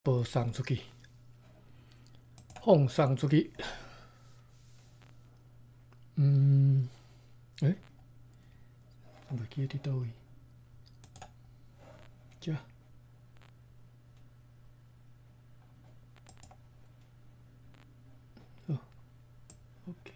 播送出去，放送出去。欸，袂记得佇佗位？遮。好，OK。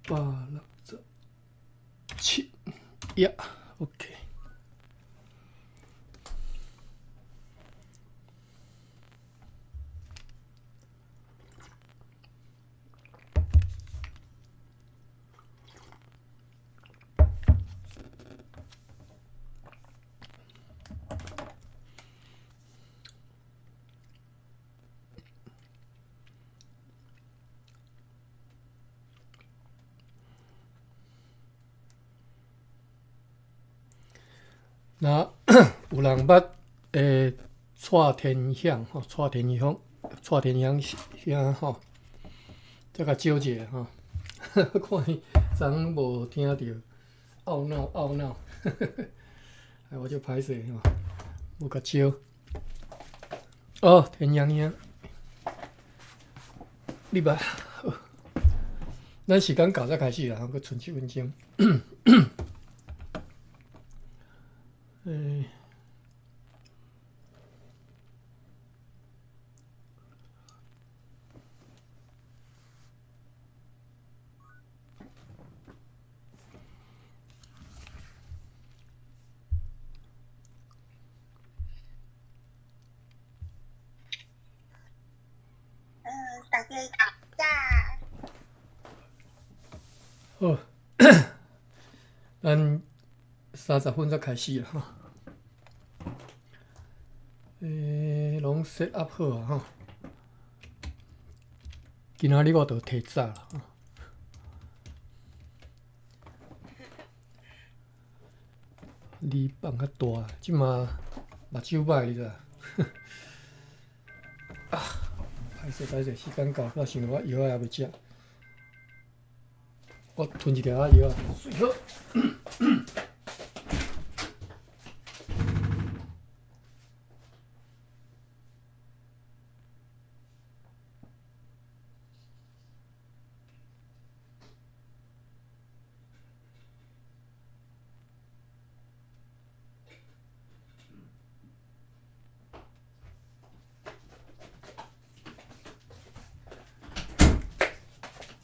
167页，OK。若有人捌蔡天祥吼，蔡天祥，蔡天祥兄吼，再共招一下吼，看伊昨昏无听著，懊恼懊恼，哎，我就歹势吼，无共招。哦，天祥兄，你捌？咱时间到才开始啦，阁賰7分钟。欸。大家早。好，咱30分才开始啦吼。拢 set up 好啊吼。今仔日我就提早啦吼。你放较大，这马目睭歹你知？啊，歹势歹势，时间到，我想我药仔犹未食，我吞一粒仔药仔，水好。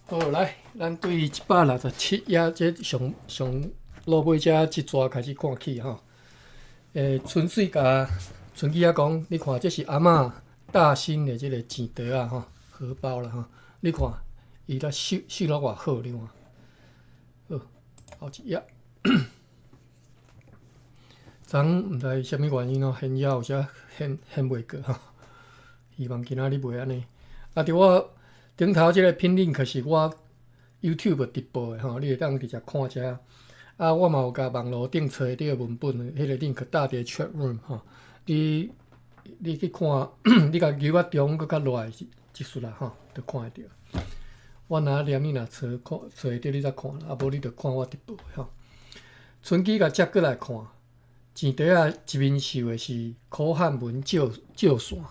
好，来，咱对167页这上上落尾遮这逝开始看起吼。纯粹共春姊仔讲，你看这是阿嬷大新的这个钱袋仔吼，荷包啦吼。你看，伊咧绣绣了偌好，你看。好，后一页。昨昏毋知啥物原因哦，现犹有遮现现袂过吼。希望今仔日袂按呢。啊，伫我顶头这个 pin link 是我 YouTube 直播的吼，你会当直接看遮。啊，我嘛有共网路顶揣著的文本，彼个 link 搭伫 chat room 吼。你去看，你共勾仔中阁较落来一撮啦吼，就看会著。我若念你若揣看揣会著，你才看，啊无你就看我直播的吼。春姊共接过来看，钱袋仔一面绣的是苦汉文照照线。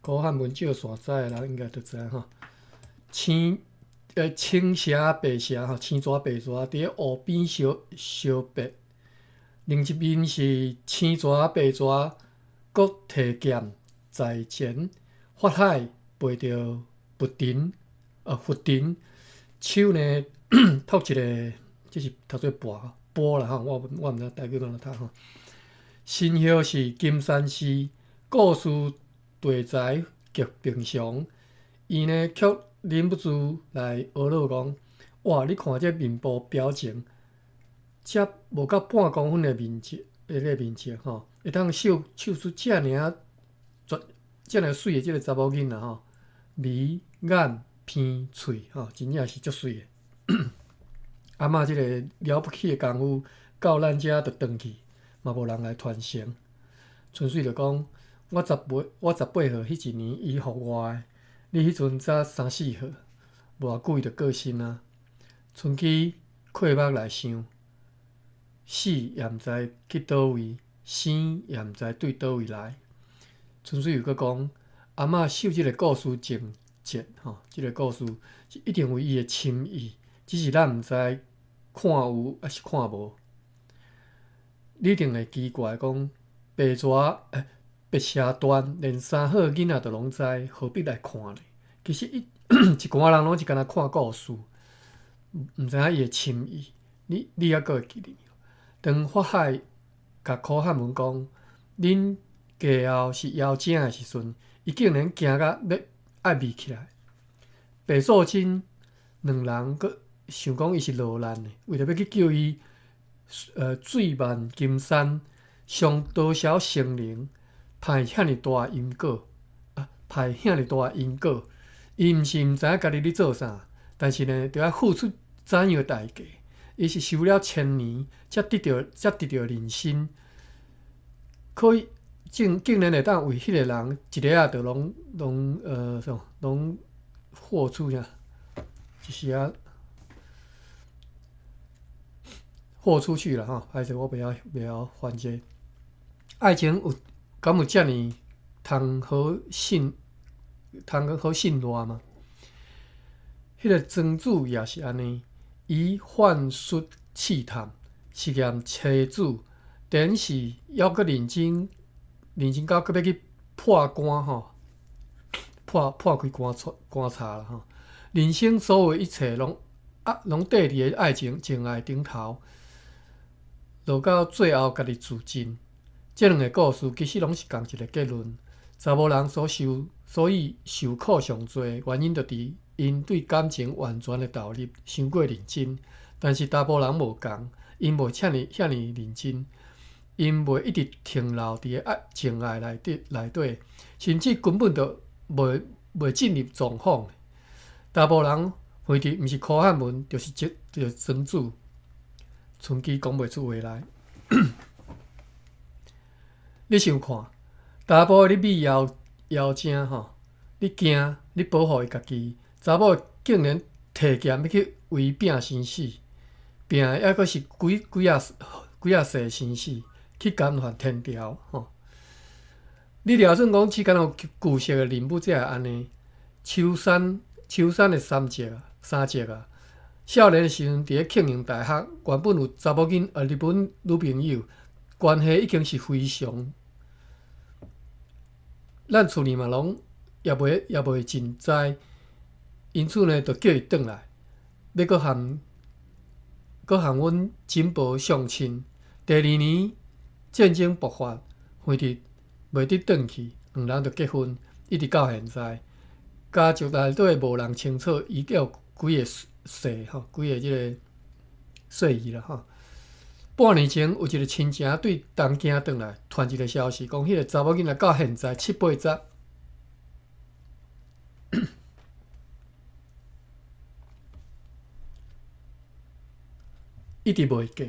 苦汉文照线知的人应该就知影吼。青蛇白蛇吼，青蛇白蛇伫咧湖边相相别。另一面是青蛇白蛇，阁提剑在前法海背著佛尘，佛尘，手呢托一个，这是读做钵钵啦吼，我毋知台语按怎读吼。神号是金山寺故事题材极平常，伊呢却忍不住来呵咾讲：哇！你看这面部表情，才无到半公分的面积，彼个面积吼，会当绣绣出遮尔仔绝、遮尔媠的这个查某囡仔吼，眉眼鼻喙吼，真正是足媠的。阿嬤這个了不起的功夫，到咱遮就轉去，嘛無人來傳承。純粹就講，我十八歲彼一年，伊予我的，你彼陣才三四歲，無偌久伊就過身啊。春姬闭目來想，死也毋知去佗位，生也毋知對佗位來。春水又閣講，阿嬤繡這个故事情節，吼，這个故事是一定有伊的深意，只是咱毋知看有抑是看無。你一定會奇怪講，白蛇白蛇傳連三好囡仔都攏知，何必來看呢？其實一一寡人攏是干焦看故事，毋知影伊的深意。你猶閣會記得？當法海共苦漢文講，恁家後是妖精的時陣，伊竟然驚甲欲愛覕起來。白素貞兩人閣想講伊是落難的，為著欲去救伊，醉萬金山，傷多少生靈，歹遐爾大因果，啊，歹遐爾大因果。伊毋是毋知影家己咧做啥，但是呢，著愛付出怎樣的代價？伊是修了千年，才得著人身，可以竟然會當為彼个人一下仔就攏啥攏豁出啥，一時仔豁出去啦吼！歹勢，我袂曉翻這個。愛情有敢有遮爾通好信，通好信賴嗎？彼个莊子也是按呢，伊反術試探，試驗妻子，但是猶閣認真，認真到閣欲去破關吼，破開關閘啦吼。人生所有一切攏啊，攏綴佇个愛情情愛頂頭，落到最後家己自盡。這兩个故事其實攏是仝一个結論。查某人所受，所以受苦上濟，原因就佇𪜶對感情完全的投入，傷過認真。但是查埔人無仝，𪜶袂遮爾遐爾認真，𪜶袂一直停留佇个愛情愛內底，甚至根本就袂進入狀況。查埔人非佇毋是苦漢文，就是莊子。春姬講袂出話來。你想看，查埔咧覕妖精吼，你驚，你保護伊家己，查某竟然提劍欲去為伊拚生死，拚的猶閣是幾仔歲生死，去干犯天條吼。你掠準講世間有舊式的人物才會按呢？秋山的三叔啊，少年的時陣佇咧慶應大學，原本有查某囡日本女朋友，關係已經是非常。咱厝裡嘛攏也袂真知，因此呢，就叫伊轉來，欲閣和阮珍婆相親。第二年戰爭爆發，惠特袂得轉去，兩人就結婚，一直到現在。家族內底無人清楚伊有幾个歲吼，幾个這个歲月啦吼。半年前有一个親情對東京轉來，傳一个消息，講彼个查某囡仔到現在七八十，一直袂嫁，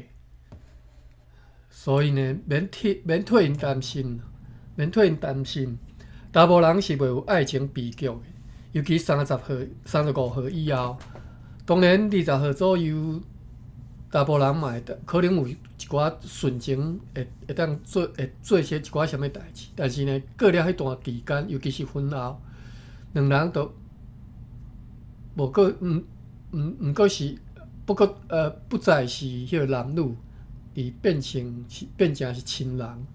所以呢，免替𪜶擔心，免替𪜶擔心。查埔人是袂有愛情悲劇的，尤其30歲、35歲以後，當然20歲左右，查埔人嘛會可能有一寡純情，會當做些一寡啥物代誌，但是呢，過了彼段期間，尤其是婚後，兩人都無閣毋閣是不閣不再是彼个男女，而變成是親人，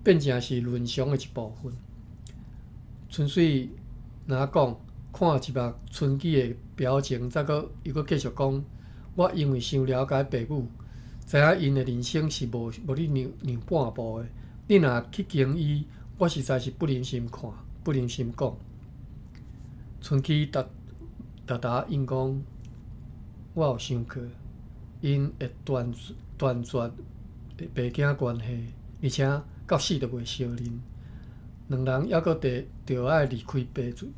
變成是倫常的一部分。純粹若講，看一目春姬的表情，再閣又閣繼續講。我因為傷了解爸母，知影𪜶的人生是無咧讓半步的。你若去經醫，我實在是不忍心看，不忍心講。春姬沓沓應講，我有想過，𪜶會斷絕爸囝關係，而且到死都袂相認。兩人猶閣著愛離開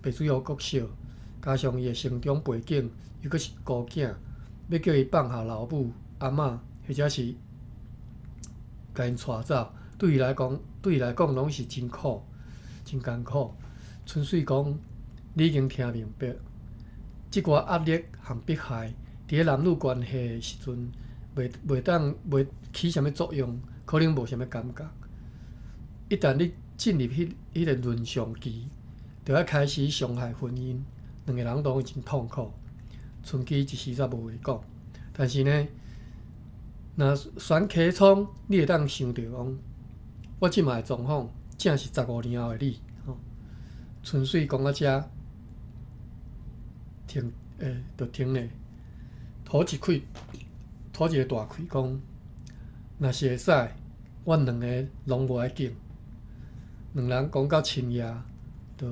白水湖國小，加上伊的成長背景，又閣是孤囝。欲叫伊放下老母、阿嬷，或者是共𪜶帶走，對伊來講，攏是真苦、真艱苦。春水講，你已經聽明白，這寡壓力和迫害，佇咧男女關係的時陣，袂當袂起啥物作用，可能無啥物感覺。一旦你進入彼個倫常期，就愛開始傷害婚姻，兩个人攏會真痛苦。春姬一時才無話講，但是呢，若選溪倉，你會當想著講，我這擺的狀況正是15年後的你。吼，春水講到遮，停，就停咧，吐一氣，吐一个大氣，講，若是會使，阮兩个攏無愛緊。兩人講到深夜，就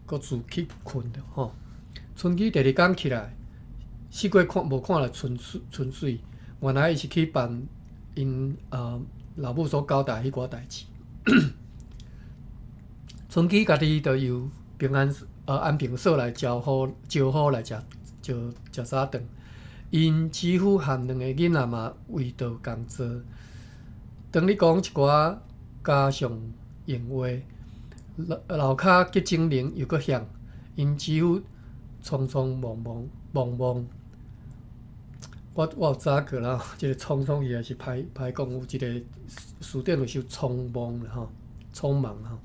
各自去睏著吼。春姬第二工起來，四界看無看著春水，春水原來伊是去辦𪜶老母所交代彼寡代誌。春姬家己就由平安安平所來招呼來食食食早頓。𪜶姊夫和兩个囡仔嘛圍桌共坐。當咧講一寡家常閒話，樓跤急診鈴又閣響，𪜶姊夫匆匆忙忙忙忙。我有查過啦，這個匆匆伊也是歹歹講，有一個詞典有寫匆忙啦吼，匆忙吼，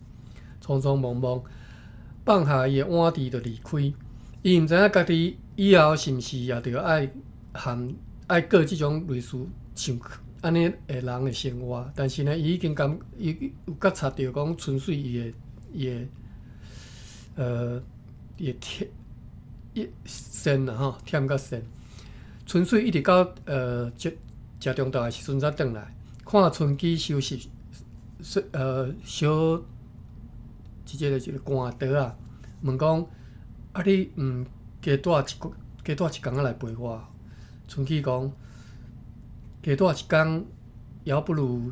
匆匆忙忙放下伊的碗箸就離開。伊毋知影家己以後是毋是也著愛含愛過這種類似像按呢的人的生活，但是呢，伊已經感伊有覺察著講春水伊的忝伊善啦吼，忝甲善。春水一直到食食中晝的時陣才轉來，看春姬收拾小一個寒桌仔，問講：啊，你毋加蹛一工仔來陪我？春姬講：加蹛一工，猶不如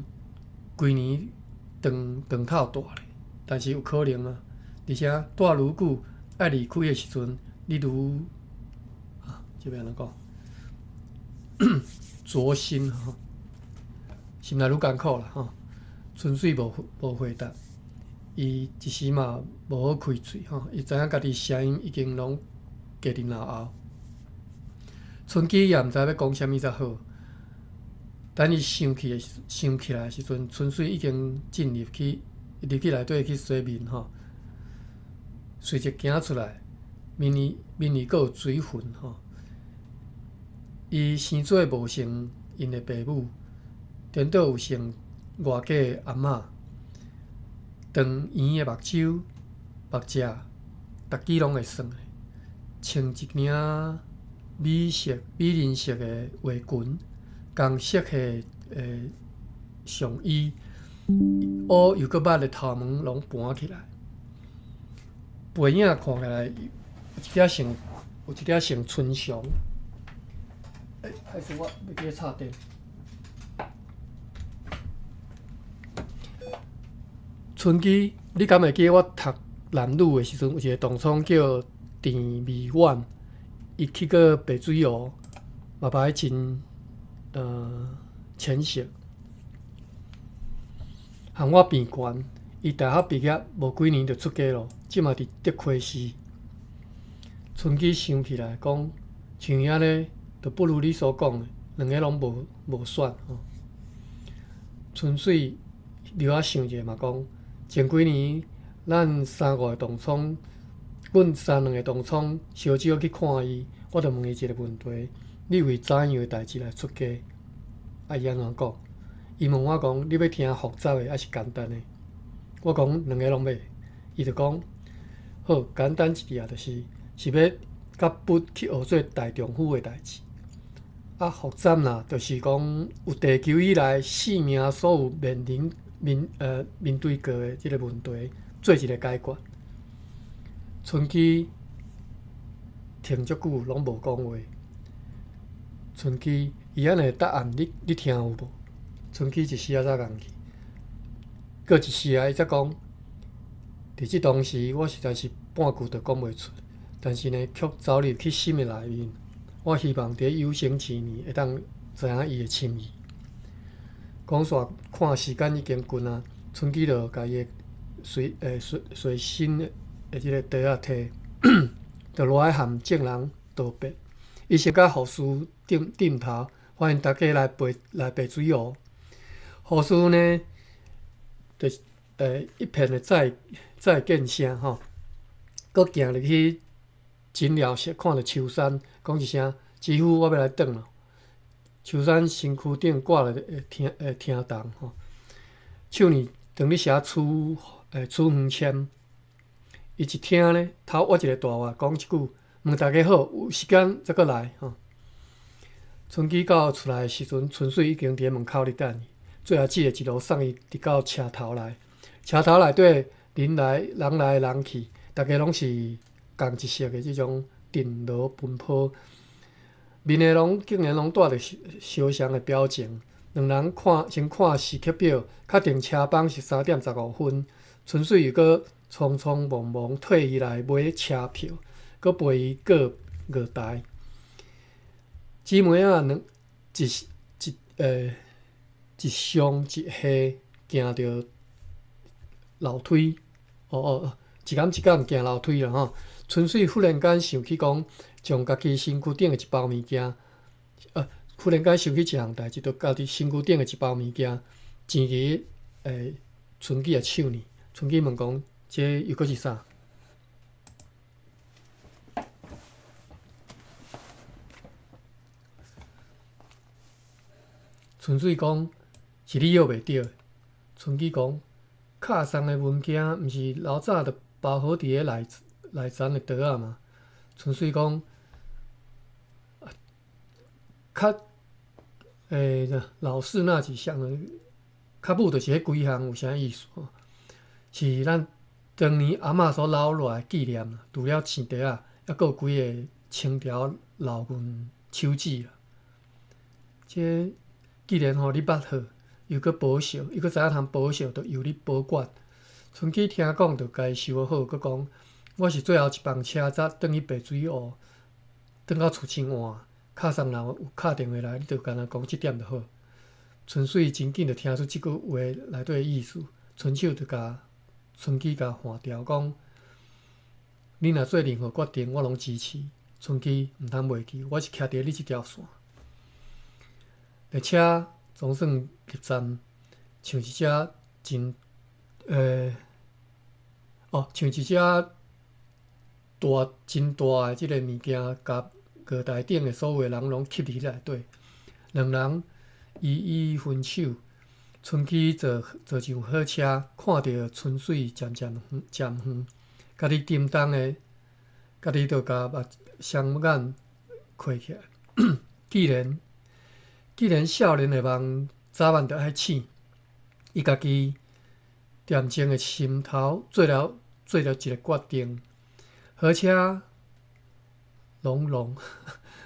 規年長長頭蹛咧。但是有可能啊，而且蹛愈久，愛離開的時陣，你愈啊，這欲按怎講？灼心吼，心內愈艱苦啦吼。春水無回答，伊一時嘛無好開喙吼，伊知影家己聲音已經攏加佇腦後。春姬也毋知欲講啥物才好。等伊想起來的時陣，春水已經進入去入去內底去洗面吼，隨即行出來，面裡面裡閣有水痕吼。伊生做無像𪜶的爸母，顛倒有像外嫁的阿嬤，長圓的目睭、目脊，逐支攏會算的，穿一領米林色的圍裙，仝色系的上衣，烏又閣密的頭毛攏盤起來，背影看起來有一點像春祥。欸，歹勢，我袂記得插電。春姬，你敢會記我讀男女的時陣，有一個同窗叫鄭美婉，伊去過白水湖，目眉真淺色，和我變懸。伊大學畢業無幾年就出家咯，這馬佇德溪寺。春姬想起來講，像伊按呢，就不如你所講的，兩个攏無選吼。春水留仔想者嘛講，前幾年咱三五个同窗，阮三兩个同窗相招去看伊，我就問伊一个問題：你為怎樣的代誌來出家？啊，伊按怎講？伊問我講：你欲聽複雜的，抑是簡單的？我講兩个攏欲。伊就講：好，簡單一點就是是欲佮佛去學做大丈夫的代誌。啊，複雜啦，就是講有地球以來生命所有面臨面對過的這个問題，做一个解決。春姬停足久攏無講話。春姬，伊按呢答案你聽有無？春姬一時仔才仝去，過一時仔伊才講，佇這當時我實在是半句都講袂出，但是呢，卻走入去心的內面。我希望佇有生之年會當知影伊的心意。講煞看時間已經近啊，春姬就共伊的隨隨隨身的這个袋仔提，就落來和眾人道別。伊先佮護士點點頭，歡迎大家來白來白水湖。護士呢，就是一片的再再見聲吼，閣行入去診療室，看著秋山，講一聲：“姊夫，我欲來轉囉。”秋山身軀頂掛了聽聽筒吼，手呢當咧寫處處方簽。伊一聽呢，頭挖一个大話，講一句：“問大家好，有時間再閣來吼。”春姬到厝內的時陣，春水已經佇咧門口咧等伊。最後姊一路送伊直到車頭內，車頭內底人來人來人去，逐家攏是仝一色的這種陣羅奔波，面的攏竟然攏帶著相像的表情。兩人看先看時刻表，確定車班是3點15分。春水又閣匆匆忙忙退伊來買車票，閣陪伊過月台。姊妹仔兩一一一上一下行著樓梯，哦哦，一工一工行樓梯啦吼。春水忽然間想起講，將家己身軀頂的一包物件，忽然間想起一項代誌，就家己身軀頂的一包物件，錢佇春姬的手呢。春姬問講：這又閣是啥？春水講：是你約袂著的。春姬講：敲送的文件，毋是老早就包好佇咧內內層的袋仔嗎？春水講：較老式那幾項呢？較母就是彼幾項有啥意思？是咱當年阿嬤所留落來的紀念。除了錢袋仔，猶閣有幾个清朝老銀手指啦。這既然吼你捌好，又閣保惜，又閣知影通保惜，就由你保管。春姬聽講，就共伊收好，閣講：我是最後一班車才轉去白水湖，轉到厝真晚。敲送人有敲電話來，你就干焦講這點就好。春水真緊就聽出這句話內底的意思，伸手就共春姬共換掉，講：你若做任何決定，我攏支持。春姬毋通袂記，我是徛佇你這條線。列車總算入站，像一隻真哦，像一隻大真大的這个物件，共月台頂的所有的人攏吸入去內底。兩人依依分手，春姬坐坐上火車，看著春水漸漸遠漸遠，家己沉重的，家己就共目雙眼開起來。既然既然少年的夢早晚著愛醒，伊家己恬靜的心頭做了做了一个決定。火車隆隆，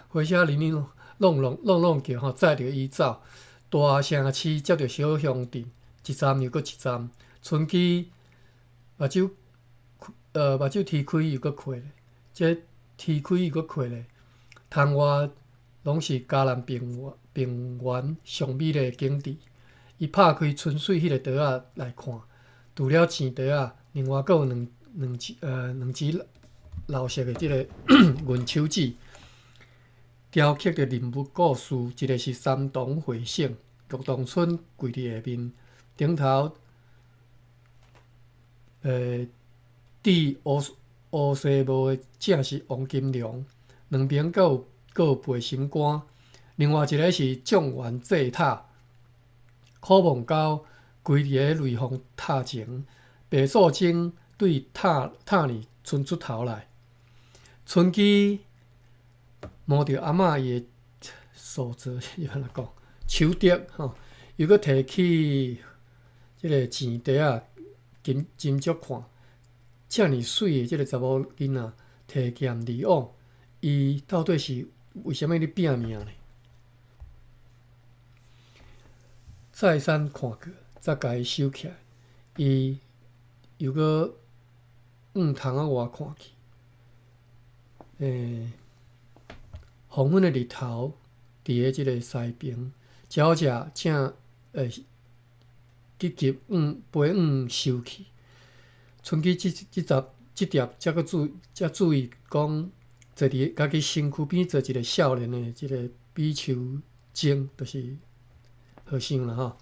火車鈴鈴隆隆隆隆叫吼，載著伊走。大城市接著小鄉鎮，一站又閣一站。春姬目睭目睭啼開又閣開咧，這啼開又閣開咧。窗外攏是嘉南平原平原上美麗的景致。伊拍開春水彼个袋仔來看，除了錢袋仔，另外閣有兩兩支兩支老式的這个銀手指，雕刻著人物故事。一个是山東會聖玉洞村跪佇下面，頂頭戴烏烏紗帽的正是王金龍，兩邊閣有閣有背心官。另外一个是狀元祭塔，苦望狗跪佇咧雷峰塔前，白素貞對塔塔裡伸出頭來，春姬摸著阿嬤伊的手指，是按怎講？手肘吼，又閣提起這个錢袋仔，斟斟酌看，遮爾媠的這个查某囡仔，提劍而往，伊到底是為啥物咧拚命呢？再三看過，才共伊收起來。伊又閣向窗仔外看去，黃昏的日頭，佇咧這个西爿，鳥隻正會積極往飛往收去。春基這這集這碟才閣注才注意講，坐佇家己身軀邊坐一个少年的這个比丘僧，就是和尚啦吼。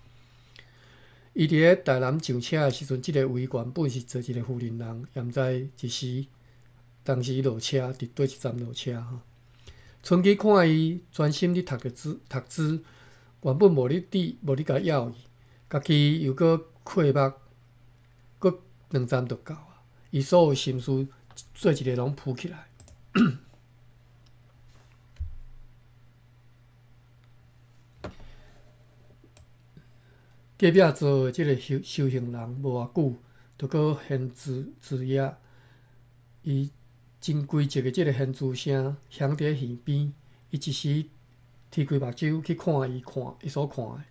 伊佇咧台南上車的時陣，這个位原本是坐一个婦人人，也毋知一時當時落車，佇佗一站落車吼。春基看伊專心咧讀著書，讀書，原本無咧佇無咧共枵伊，家己又閣缺目，閣兩站就到啊。伊所有心思做一个攏浮起來。隔壁座的這个修修行人無偌久，就閣現枝枝葉，伊真規則的這个現珠聲響佇咧耳邊，伊一時提開目睭去看伊看伊所看的，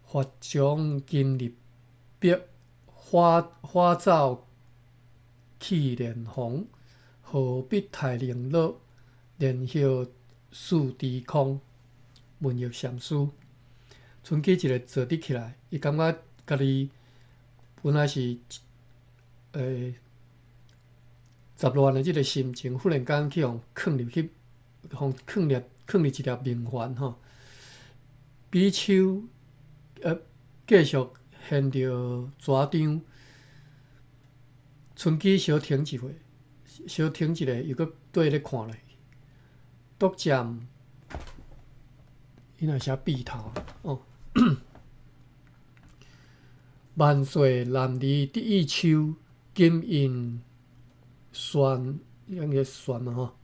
法將金入壁，花花罩去蓮房，何必太靈樂，蓮葉四豬空，文玉禪師。春基一个坐佇起來，伊感覺家己本來是雜亂的這个心情，忽然間去予囥入去，予囥入囥入一粒明礬吼。比丘繼續掀著紙張，春基小停一下，小停一下，又閣綴咧看落去，獨佔伊若寫筆頭哦。萬歲男兒得意秋，金印旋，應該旋嘛吼，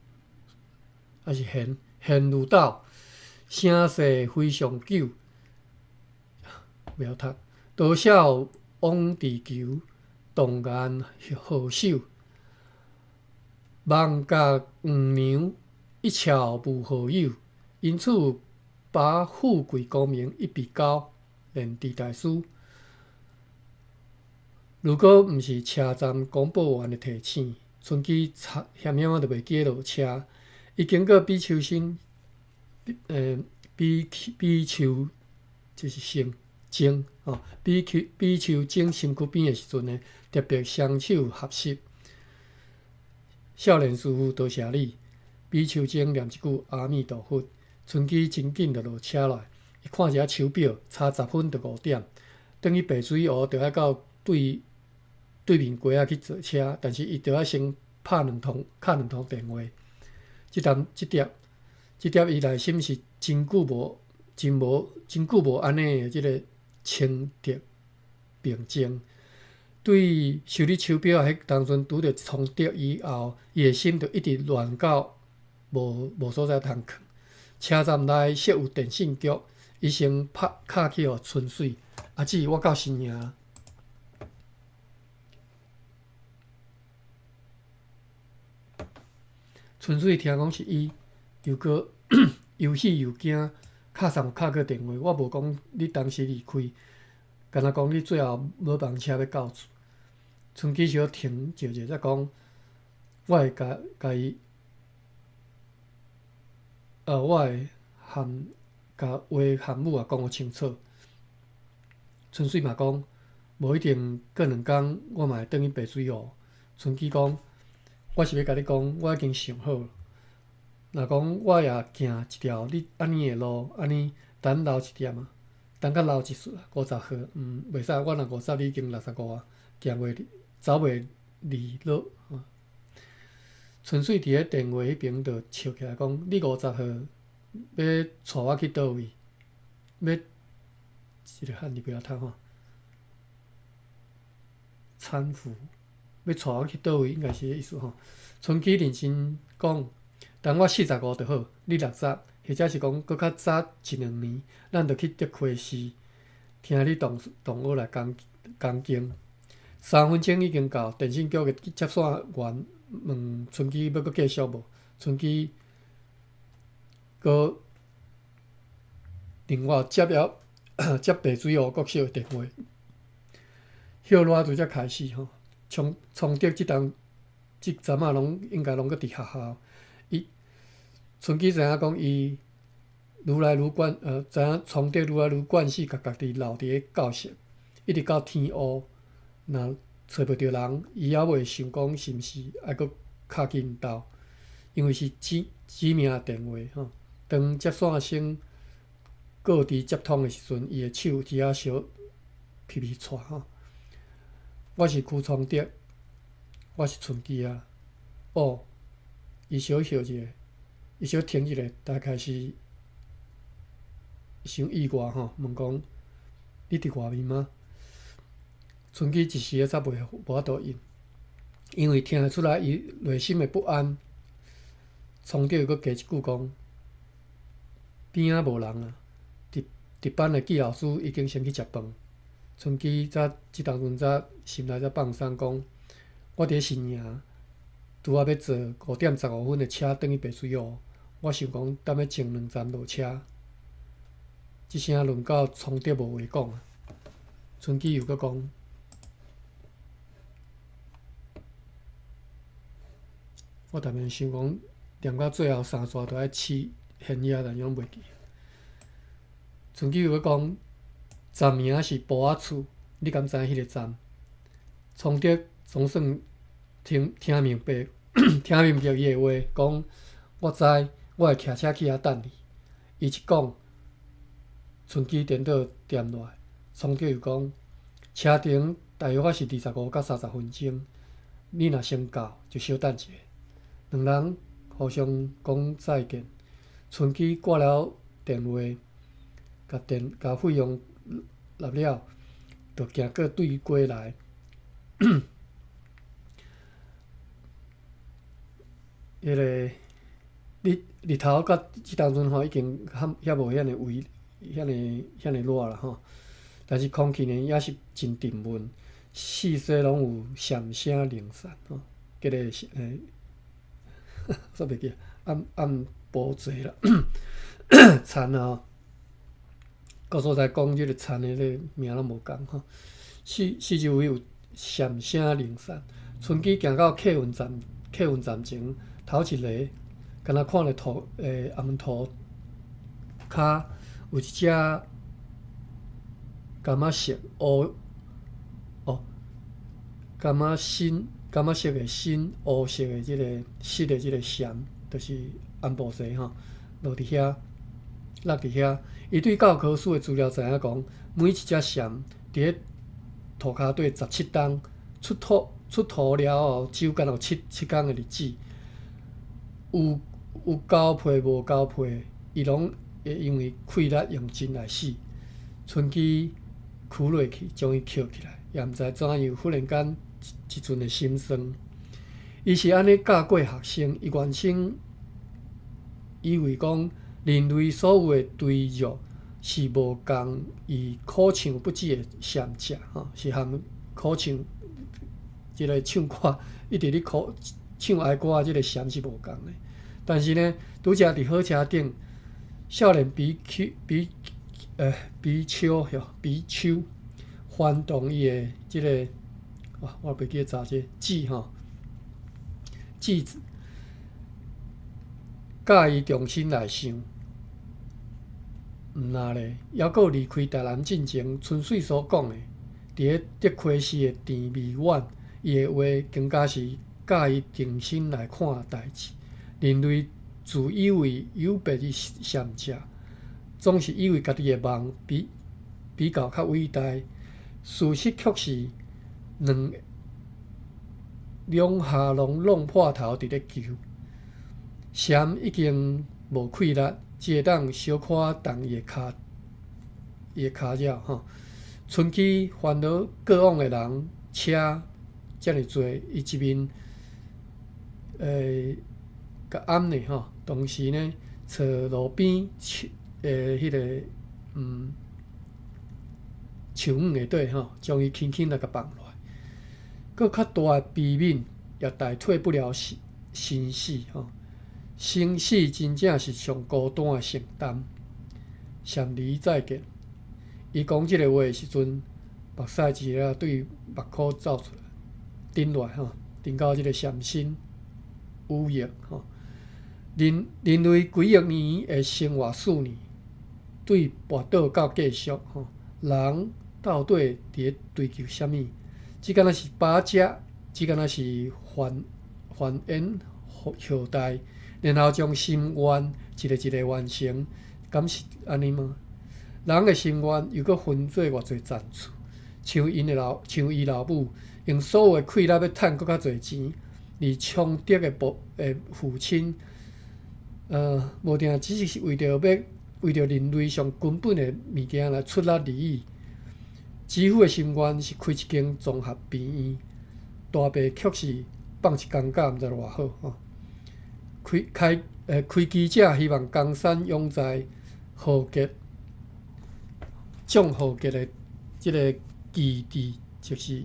還是弦弦如斗，聲勢非常久，袂曉讀。多少往地球，動眼何手，望甲黃娘一笑無何有，因此把富貴功名一筆勾，連智大師。如果毋是車站廣播員的提醒，春基險險仔就袂記得落車。伊經過比丘僧，比比丘就是僧僧吼，比丘比丘僧身軀邊的時陣呢，特別雙手合十。少年師父多謝你。比丘僧念一句阿彌陀佛，春基真緊就落車來。伊看一下手錶，差10分就5點。轉去白水湖，就愛到對對面街仔去坐車，但是伊著愛先拍兩通，敲兩通電話。這陣這碟這碟，伊內心是真久無真無真久無按呢的這个清澈平靜。對修理手錶彼當陣拄著衝擊以後，伊的心就一直亂到無無所在通囥。車站內設有電信局，伊先拍敲去予春水。阿姊，我到新營。春水聽講是伊，又閣又喜又驚，敲送敲過電話。我無講你當時離開，敢若講你最後無房車欲到厝。春基小停一下，才講，我會共共伊，我會含共話含母仔講予清楚。春水嘛講，無一定過兩工，我嘛會轉去白水湖。春基講，我是欲共你講，我已經想好。若講我也行一條你按呢的路，按呢等老一點啊，等較老一歲啊，50歲，袂使，我若五十，你已經65啊，行袂走袂利落。春水佇咧電話彼邊就笑起來講：你50歲欲帶我去佗位？欲這個漢字袂曉讀吼，攙扶欲帶我去佗位，應該是這個意思吼。春基認真講，等我45就好，你60，或者是講閣較早一兩年，咱就去德溪寺聽你同同學來講講經。3分鐘已經到，電信局的接線員問春基欲閣繼續無？春基閣另外接了接白水湖國小的電話，歇熱拄才開始吼，衝衝擊這當這陣仔攏應該攏閣佇學校。伊春基知影講伊愈來愈慣，知影創德愈來愈慣勢，共家己留佇咧教室，一直到天烏，若揣袂著人，伊猶未想講是毋是愛閣敲去𪜶兜，因為是指名電話吼。當接線生告知接通的時陣，伊的手佇遐小皮皮掣吼。我是邱聰德，我是春基啊。哦，伊小歇一下，伊小停一下，大概是傷意外吼，問講你佇外面嗎？春基一時仔才袂無法度應，因為聽會出來伊內心的不安。聰德又閣加一句講：邊仔無人啊，值值班的紀老師已經先去食飯。春基才這當陣才心內才放鬆，講我佇咧新營，拄仔欲坐5點15分的車轉去白水湖，我想講踮咧前兩站落車。這聲輪到聰德無話講啊。春基又閣講，我逐遍想講念到最後三逝都愛試現額，但是攏袂記。春基又閣講。站名是埔仔厝，你敢知影彼个站？聰德總算聽聽明白，聽明白伊的話，講我知，我會騎車去遐等你。伊一講，春基顛倒踮落來。聰德又講，車程大約是25到30分鐘，你若先到，就小等一下。兩人互相講再見。春基掛了電話，共電共費用納了，就行過對過來。彼个日日頭到這當陣吼，已經較遐無遐爾微，遐爾遐爾熱啦吼。但是空氣呢，也是真沉悶，四周攏有蟬聲零散吼。這个是煞袂記，暗暗晡濟啦，田啊，各所在講這个田的這个名攏無仝吼。四四周圍有蟬聲零散。春基行到客運站，客運站前頭一个，敢若看著塗阿門塗跤有一隻柑仔色烏哦，柑仔深柑仔色的深烏色的這个色的這个蟬，就是安步蛇吼，落佇遐，落佇遐。伊對教科書的資料知影講，每一隻蟬佇咧塗跤底17冬出土出土了後，只有敢若有七七工的日子。有有交配無交配，伊攏會因為氣力用盡來死。春基跍落去，將伊抾起來，也毋知怎樣，忽然間一陣的心酸。伊是按呢教過學生，伊原先以為講人類所有的墜落是無仝伊苦唱不止的蟬食吼，是含苦唱這个唱歌一直咧苦唱哀歌的這个蟬是無仝的。但是呢，拄才佇火車頂，少年比丘比比丘吼比丘翻動伊的這个，哇，我袂記得查這个字吼，字子，教伊重新來想，毋若咧，猶閣離開台南進前，春水所講的，佇咧德溪市的甜味苑，伊的話更加是教伊重新來看代誌。人類自以為有別於蟬者，總是以為家己的夢比比較較偉大，事實卻是兩兩下攏弄破頭佇咧求。蟬已經無氣力，只會當小可動伊的跤，伊的跤爪吼。春基煩惱過往的人車遮爾濟，伊一面共按呢吼，同時呢，揣路邊樹彼个樹影下底吼，將伊輕輕來共放落來。閣較大的悲憫也代替不了生生死吼。生死真正是上孤單的承擔。蟬兒再見。伊講這个話的時陣，目屎一下對目眶走出來，頂落來吼，頂到這个蟬身羽翼吼。人人類幾億年的生活四年，對跋倒到繼續吼，人到底佇咧追求啥物？這敢若是飽食，這敢若是繁繁衍後代，然後將心願一個一個完成，敢是按呢嗎？人的心願又閣分做偌濟層次，像𪜶的老，像伊老母，用所有的氣力欲趁閣較濟錢，而聰德的父的父親，無定只是為著欲為著人類上根本的物件來出力而已。姊夫的心願是開一間綜合病院，大伯卻是放一工假，毋知偌好吼。開開開機者希望江山永在，豪傑將豪傑的這个旗幟，就是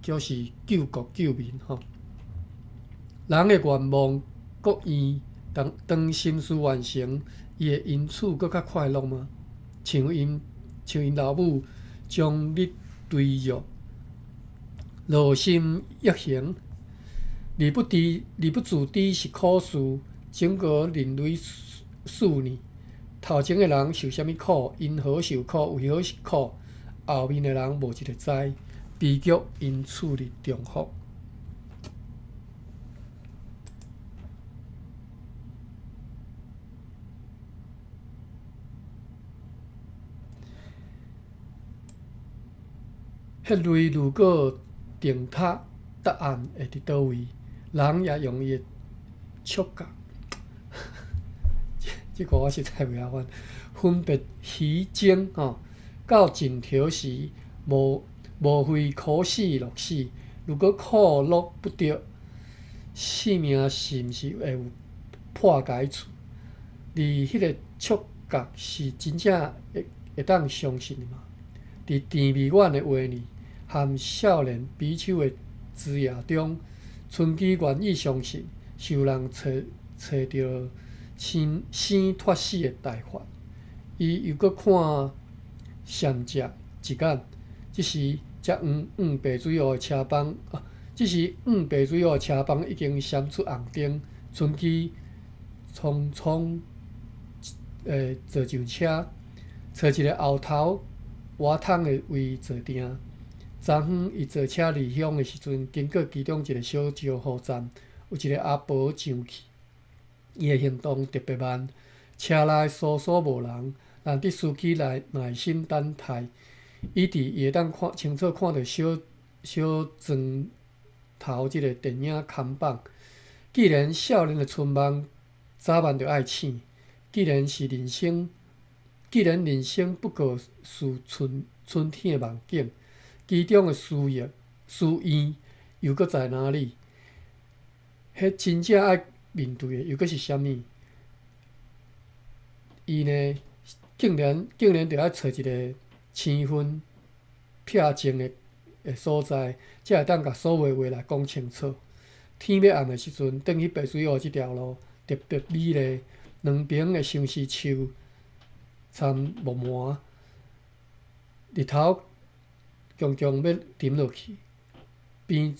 叫是救國救民吼。人的願望閣願，當當心事完成，伊會因此閣較快樂嗎？像𪜶像𪜶老母終日追欲，勞心益行，而不知而不自知是苦事。整個人類四年，頭前的人受啥物苦，因何受苦，為何是苦？後面的人無一个知，悲劇因此而重複。彼類如果定塔，答案會佇佗位？人也用伊的觸覺，這個我實在袂曉翻。分別虛真吼，到盡頭時，無無非苦死樂死。如果苦樂不得，生命是毋是會有破解處？而彼个觸覺是真正會會當相信的嗎？佇甜蜜丸的畫裡，含少年比丘的枝葉中，春姬願意相信，受人揣揣著生生脫死的大法。伊又閣看禪者一眼，這時才往往白水湖的車幫，啊，這時往白水湖的車幫已經閃出紅燈，春姬匆匆坐上車，揣一个後頭倚窗的位坐定。昨昏伊坐車離鄉的時陣，經過其中一个小招呼站，有一个阿婆上去，伊的行動特別慢，車內疏疏無人，但佇司機來耐心等待，以致伊會當看清楚看著小小磚頭這个電影看板。既然少年的春夢早晚著愛醒，既然是人生，既然人生不過是春春天的夢境，其中的私欲、私願又閣在哪裡？彼真正愛面對的又閣是啥物？伊呢，竟然竟然著愛揣一个生分僻靜的的所在，才會當共所有的話來講清楚。天欲暗的時陣，轉去白水湖這條路特別美麗，兩邊的相思樹參木麻，日頭強強欲沉落去，邊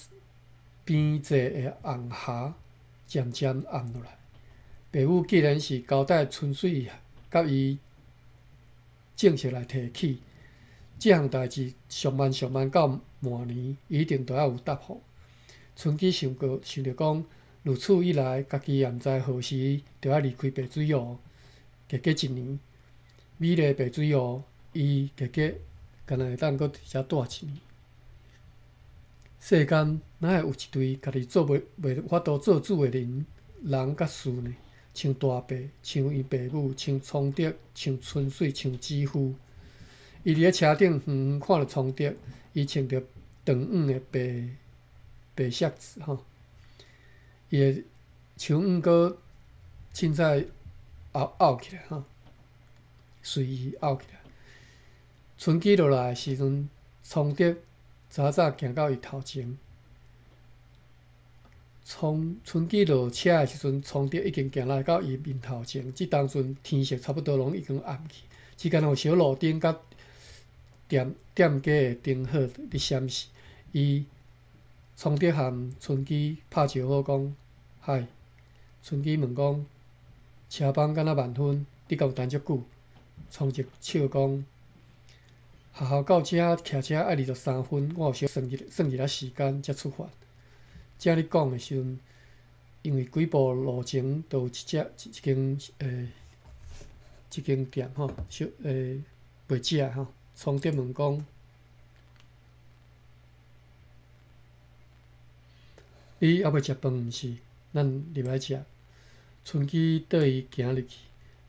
邊際的紅霞漸漸暗落來。爸母既然是交代春水佮伊正式來提起，這項代誌上慢上慢到明年，伊一定著愛有答覆。春姬想過想著講，如此一來，家己也毋知何時著愛離開白水湖，加過一年，美麗白水湖，伊加加敢若會當閣佇遮蹛一年。世間哪會有一對家己做袂袂法度做主的人人佮事呢？像大伯，像𪜶爸母，像聰德，像春水，像姊夫。伊佇咧車頂遠遠看著聰德，伊穿著長黃的白白色子吼，伊的手腕閣凊彩拗拗起來吼，隨意拗起來。春姬落來的時陣，聰德早早行到伊頭前。聰春姬落車的時陣，聰德已經行來到伊面頭前。這當陣天色差不多攏已經暗去，只敢若有小路燈佮店店家的燈火佇閃爍。伊聰德和春姬拍招呼講：“嗨。”春姬問講：“車班敢若萬分，你敢有等足久？創哲笑講，學校到遮騎車愛23分，我有小算一算一下時間才出發。正咧講的時陣，因為幾步路程就有一隻一間一間店吼，小賣食的吼。創哲問講：你猶未食飯毋是？咱入來食。春姬綴伊行入去，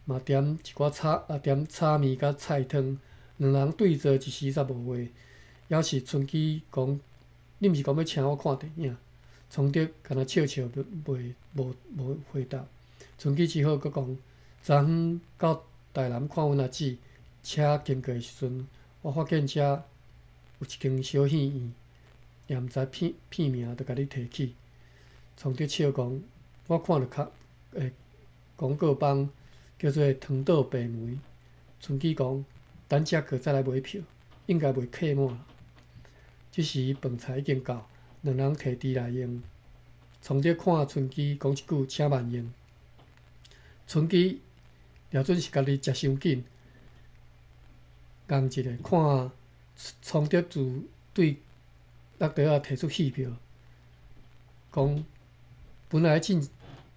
嘛點一寡炒啊點炒麵佮菜湯，兩人對坐一時煞無話。猶是春姬講：你毋是講欲請我看電影？創德干焦笑笑，袂無無回答。春姬只好閣講：昨昏到台南看阮阿姊，車經過的時陣，我發現遮有一間小戲院，也毋知片片名，就共你提起。創德笑講：我看著較廣告板叫做糖桌白梅。春姬講：等食過再來買票，應該袂客滿。這時飯菜已經到，兩人提箸來用。創德看春姬講一句，請慢用。春姬掠準是家己食傷緊，仝一个看創德自對落桌仔提出戲票，講本來進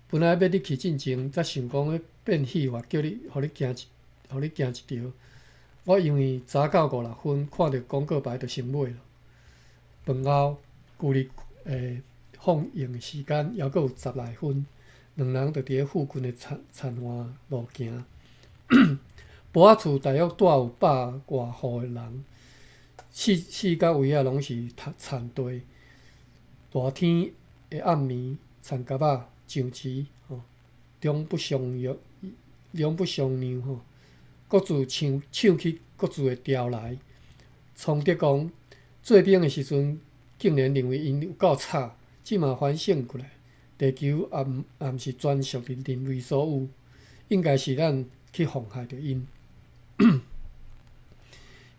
本來欲你去進前，才想講欲變戲法，叫你予你行一予你行一著。我因為早到五六分，看著廣告牌就先買囉。飯後距離放映的時間猶閣有十來分，兩人就佇咧附近的田田岸路行。埔仔厝大約住有百外戶的人，四四角圍仔攏是田地。熱天的暗暝，田埆仔上池吼，兩不相讓，兩不相讓吼，各自唱唱起各自的調來。創德講做兵的時陣，竟然認為𪜶有夠吵，這馬反省過來，地球也毋也毋是專屬人類所有，應該是咱去妨害著𪜶。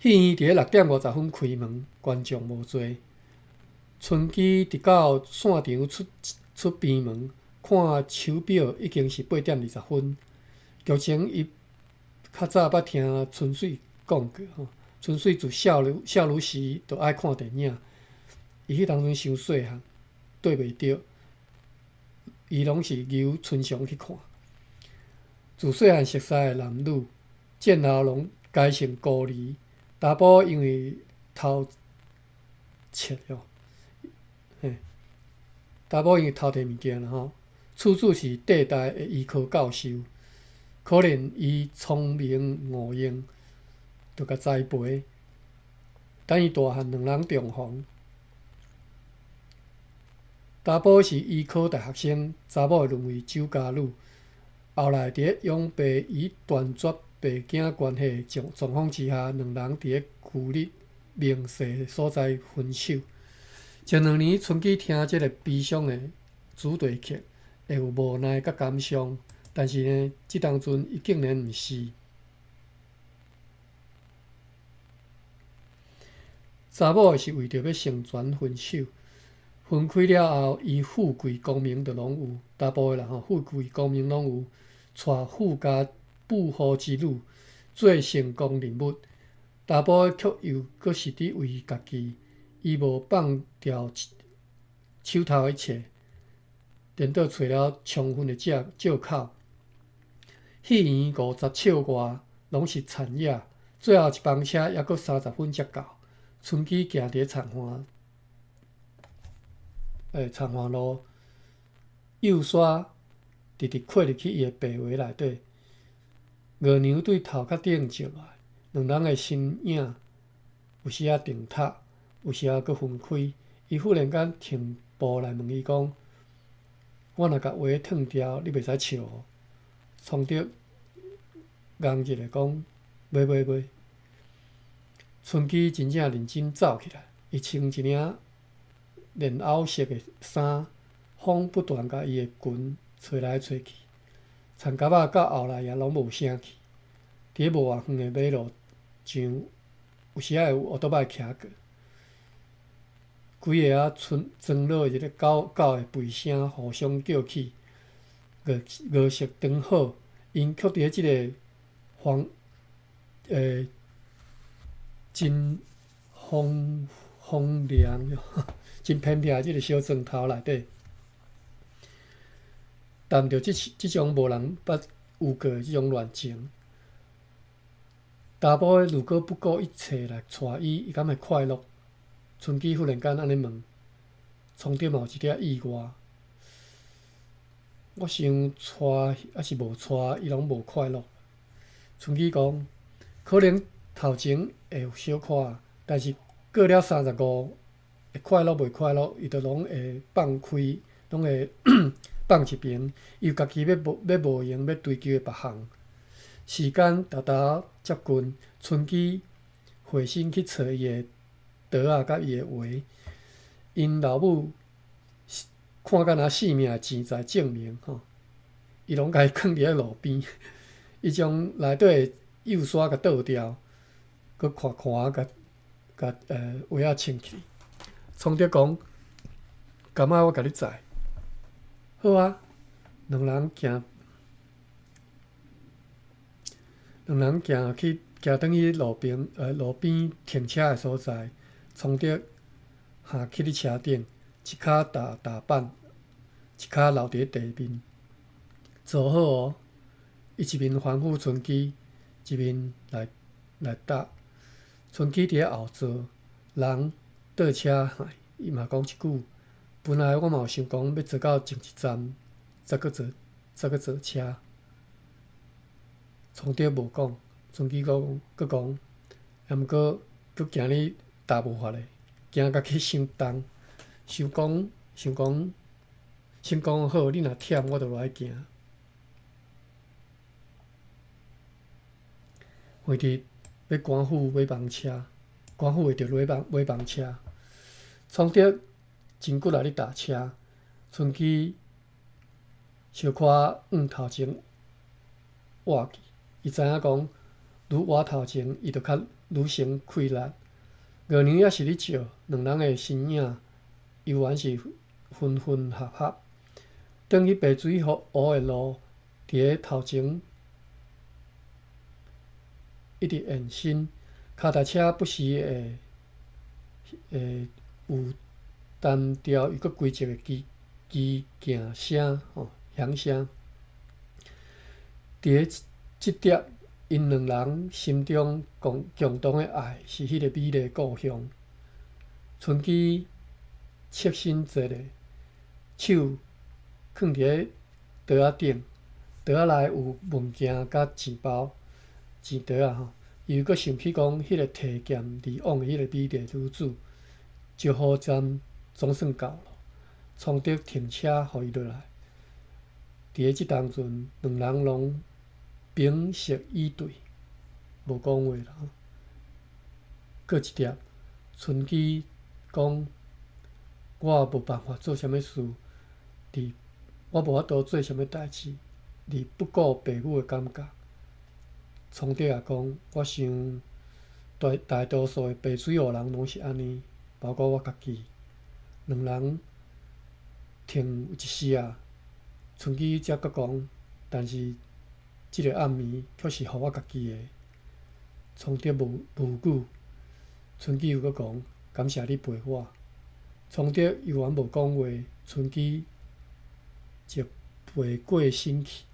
戲院佇咧6點50分開門，觀眾無濟。春姬直到散場出出邊門，看手錶已經是8點20分。劇情伊較早捌聽春水講過吼，春水自少女少女時就愛看電影，伊彼當陣傷細漢，綴袂著，伊攏是由春祥去看。自細漢熟似的男女，戰後攏改成孤兒。查埔因為偷竊哦，嘿，查埔因為偷摕物件啦吼，處處是帝大的醫科教授，可憐伊聰明誤用，就共栽培。等伊大漢，兩人重逢。查埔是醫科大學生，查某會淪為酒家女。後來佇咧養爸已斷絕爸囝關係狀狀況之下，兩人佇咧舊日盟誓所在分手。前兩年春姬聽這個悲傷的主題曲，會有無奈佮感傷，但是呢，這當陣伊竟然毋是。查某是為著欲成全分手，分開了後，伊富貴光明就攏有，查埔的啦吼，富貴光明攏有，娶富家富戶之女，做成功人物。查埔卻又閣是佇為家己，伊無放掉手頭一切，顛倒揣了充分的借借口。戲院50尺外攏是田野，最後一班車猶閣30分才到。春姬行佇咧田岸，田岸路，幼沙直直擴入去伊的白鞋內底。月娘對頭殼頂照來，兩人的身影有時仔定塔，有時仔閣分開。伊忽然間停步來問伊講：我若共鞋脫掉，你袂使笑哦。創德戇一下講：袂袂袂。春姬真正認真走起來，伊穿一領蓮藕色的衫，風不斷共伊的裙吹來吹去，田埆仔到後來也攏無聲氣。佇咧無偌遠的馬路上，有時仔會有烏多擺騎過，規个仔村莊落一個狗狗的吠聲互相叫起，月月色剛好， 𪜶卻佇咧這个荒真荒荒涼、真偏僻的這个小庄頭內底，談著這種無人捌有過的這種戀情。查埔如果不顧一切來娶伊，伊敢會快樂？春姬忽然間按呢問，創德嘛有一點意外。我想娶抑是無娶，伊攏無快樂。春姬講，可能頭前會有小可，但是過了35，會快樂袂快樂，伊就攏會放開，攏會放一邊。伊有家己欲無閒欲追求的別項。時間沓沓接近，春姬回身去揣伊的桌仔佮伊的鞋。𪜶老母看甲若性命的錢財證明吼，伊攏共伊囥佇咧路邊。伊將內底的幼沙共倒掉，閣看看共共鞋仔穿起。創德講：今仔我共你載。好啊，兩人行去行轉去路邊停車的所在，創德下去佇車頂，一跤踏踏板，一跤留佇咧地面。坐好哦，伊一面吩咐春姬，一面來搭。春姬佇咧後座，人倒車，伊嘛講一句：本來我嘛有想講欲坐到前一站，才閣坐車。創德無講，春姬講，閣講，啊毋過閣驚你踏無法咧，驚甲去傷重，想講想講，先講好，你若忝，我就落來行。惠直欲趕赴尾班車，趕赴會著尾班車。創德真骨力咧踏車，春姬小可向頭前倚去。伊知影講，愈倚頭前，伊就較愈先氣力。月娘猶是咧照，兩人的身影猶原是分分合合。轉去白水湖的路，佇咧頭前一直延伸。跤踏車不時會有單調又閣規則的機機行聲吼響聲。佇咧這點，𪜶兩人心中共同的愛是彼個美麗故鄉。春姬側身坐咧，手囥佇咧桌仔頂，桌仔內有文件佮錢包、錢袋仔吼。伊又閣想起講，彼個提劍而往的彼個美麗女子，招呼站總算到了。創德停車，予伊落來。佇咧這當陣，兩人攏屏息以對，無講話啦。過一點，春姬講：我無辦法做啥物事，佇我無法度做啥物代誌，而不顧爸母的感覺。創德也講：我想大多數的白水湖人攏是按呢，包括我家己。兩人停有一時仔，春姬才閣講，但是這个暗暝卻是予我家己的。創德無語，春姬又閣講：感謝你陪我。創德猶原無講話，春姬就背過身去。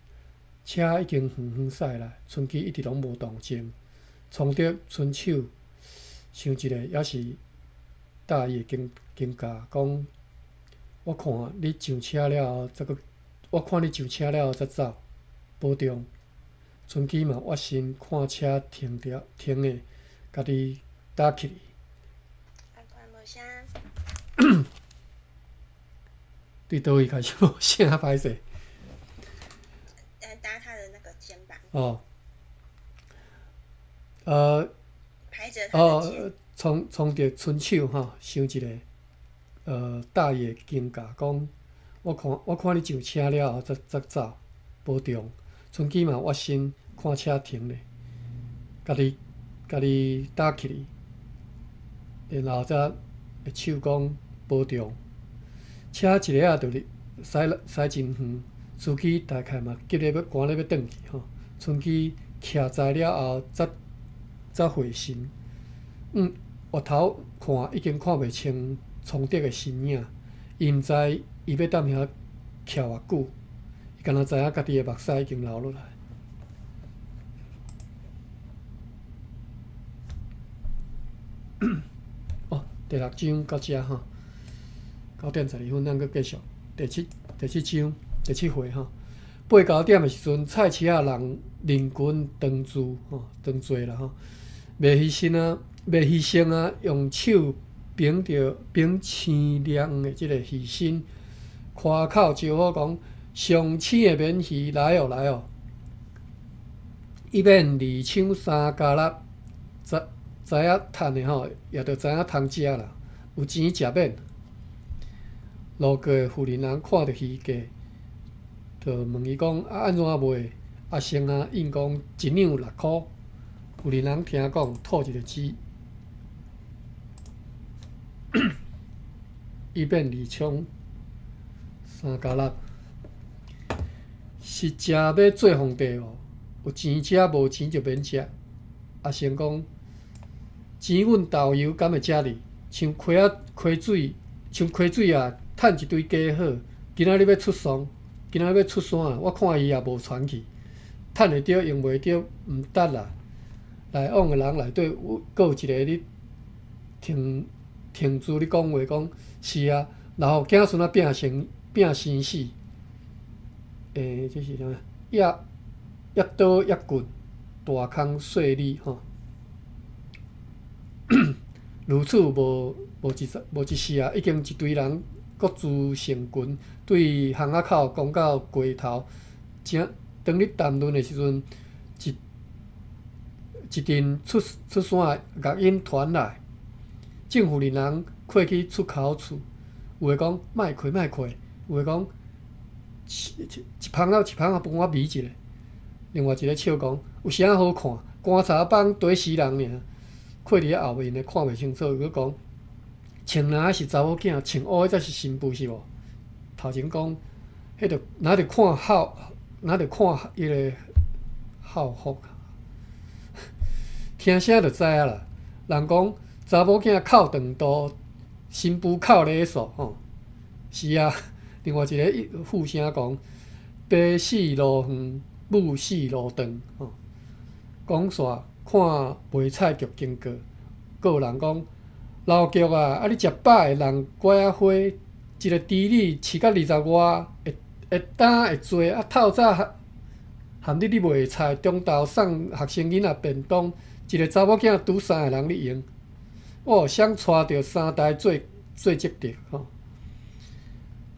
車已經遠遠駛來，春姬一直攏無動靜。創德伸手想一下，猶是搭伊的肩胛，講：我看你上車了後，才閣我看你上車了後才走，保重。春姬嘛倚身看車停著停的，家己搭起去。啊，看無聲。對佗位開始無聲，歹勢。搭他的那個肩膀。哦。拍著他的肩。哦，創德伸手吼，想一下，搭伊的肩胛，講：我看你上車了後，才走，保重。春姬嘛倚身看車停咧，家己搭起去，然後才會手講保重。車一下仔就駛真遠，司機大概嘛急咧欲趕咧欲轉去吼。春姬徛在了後，才才回神。回頭看已經看袂清聰德的身影。伊毋知伊欲踮遐徛偌久，伊干焦知影家己的目屎已經流落來。哦，第六章到遮吼，9點12分，咱閣繼續第七第七章第七回吼。八九點的時陣，菜市仔人人群長聚吼，長濟啦吼。賣魚生啊，賣魚生啊，用手捧著捧青涼的這个魚身，誇口招呼講：上青的鰻魚來哦來哦！一免二搶三加六，知知影趁的吼，也著知影通食啦，有錢食免。路過的婦人人看著魚價，就問伊講：啊，按怎賣？阿生啊，應講一兩六箍。婦人人聽講，吐一个舌。一免二搶三加六，是食欲做皇帝哦？有錢食，無錢就免食。阿生講：錢阮豆油敢會遮爾？像溪仔溪水，像溪水啊，趁一堆雞好。今仔日欲出喪，今仔日欲出山啊！我看伊也無傳去，趁會著用袂著，毋值啦。來往的人內底有閣有一个咧停停住咧講話，講是啊，然後子孫仔拼生拼生死，這是啥物？一一刀一棍，大空細理吼。如此無無一無一時啊，已經一堆人各自成群，對巷仔口講到街頭，正當咧談論的時陣，一一陣出出山的樂音傳來，眾婦人人開去出口處，有的講莫開莫開，有的講一一芳仔一芳仔幫我聞一下，另外一个笑講有啥好看？棺材板綴死人爾，開佇遐後面的看袂清楚，閣講穿藍的是查某囝，穿烏的才是新婦是無？頭前講，彼著若著看孝，若著看彼个孝服，聽聲就知影啦。人講查某囝哭長途，新婦哭禮數吼。是啊，另外一个附聲講，爸死路遠，母死路長吼。講煞看賣菜局經過，閣有人講老菊啊，啊你食飽的人拐仔花，一个豬女飼到二十外，會會擔會做啊透早含你咧賣菜，中晝送學生囡仔便當，一个查某囝拄三个人咧用，哦，誰帶著三代做做積德吼？